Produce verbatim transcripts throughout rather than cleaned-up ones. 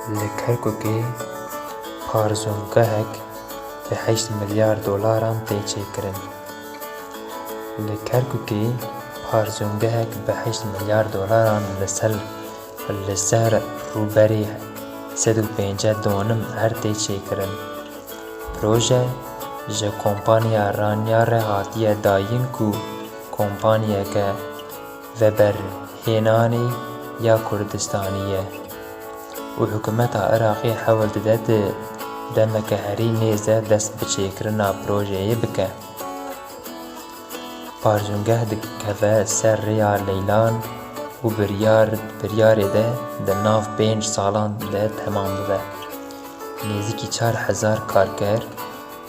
Li Kerkûkê parzûngehek bi heşt milyar dolaran tê çêkirin. Li Kerkûkê parzûngehek bi heşt milyar dolaran li ser, li ser rûberê sed û pêncî donim erd tê çêkirin. Proje ji kompaniya Ranya re hatiye dayîn ku kompaniyeke veberhênanê ya Kurdistanî ye û hikûmeta Iraqê hewl dide di demeke herî nêz de dest bi çêkirina projeyê bike. Parzûngeh dikeve ser rêya leylan û biryar, biryarê de di nav pênc salan de temam bibe. Nêzîkî çar hezar karker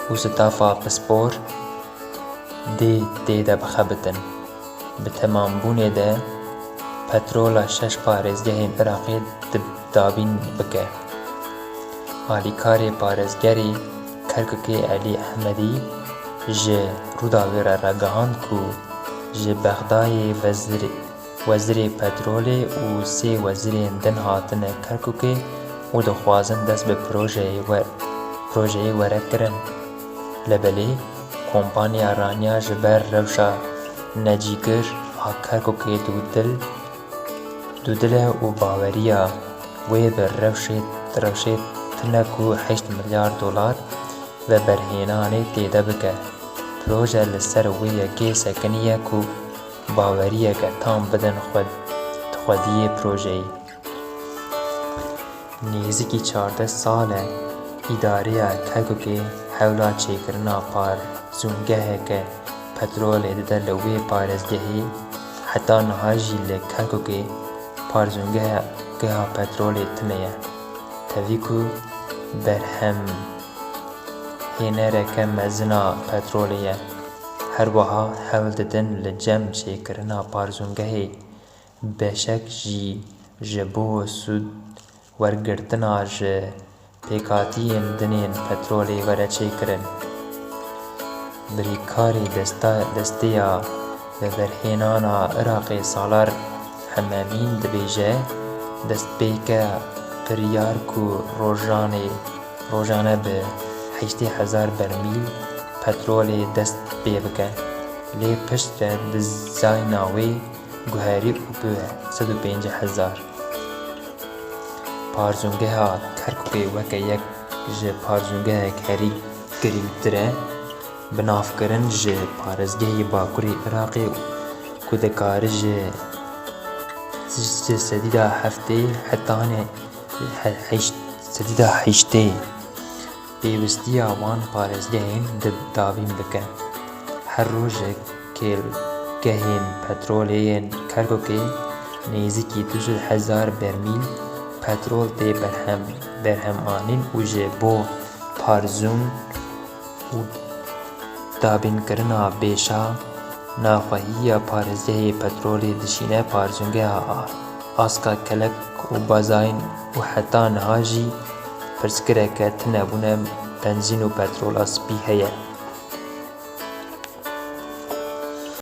û stafa pispor dê tê de bixebitin. Bi temambûnê de petrola şeş parêzgehên Iraqê di-, dabîn bike. Alîkarê parêzgerê Kerkûkê Elî Ehmedî ji Rûdawê re ragihand ku ji Bexdayê vezirê, wezirê petrolê û sê wezirên din hatine Kerkûkê û dixwazin dest bi projeyê we-, projeyê were kirin. Lê belê kompaniya Ranya ji ber rewşa necîgir a Kerkûkê dûdil, dûdil e û baweriya wê bi rewşê, rewşê tune ku heşt milyar dolar veberhênanê tê de bike. Proje li ser wê yekê sekiniye ku baweriyeke tam bidin xwe-, xwediyê projeyê. Nêzîkî çardeh sal e îdareya Kerkûkê hewla çêkirina parzûngeheke petrolê dide li wê parêzgehê, heta niha jî li Kerkûkê parzûngeha, geha petrolê tune ye. Tevî ku berhem hênereke mezin a petrolê ye. Her wiha hewl didin li cem çêkirina parzûngehê beşek jî ji bo sûd wergirtina ji pêkhatiyên dinên petrolê were çêkirin. Birîkarê desta, desteya veberhênana Iraqê Salar Hemamîn dibêje, destpêke biryar ku rojanê, rojane bi heştê hezar bermîl petrolê dest pê bike, lê piştre dizayna wê guherî û bi sed û pêncî hezar. Parzûngeha Kerkûkê weke yek ji parzûngehek herî girîngtir e. Binavkirin ji parêzgehê Bakurê Iraqê ku dikare ji, ji sedîda heftê hetanê he-, heşt, sedîda heştê pêwistiya wan parêzgehên di-, dabîn bike. Her rojek kêlgehên petrolê yên Kerkûkê nêzîkî du sed hezar bermîl petrol tê berhem, berhemanîn û ji bo parzûn û dabînkirina bêşa navxwehî ya parêzgehê petrolê dişîne parzûngeha Aska Kelek û Bazayîn û heta niha jî pirsgirêke tunebûna benzîn û petrola spî heye.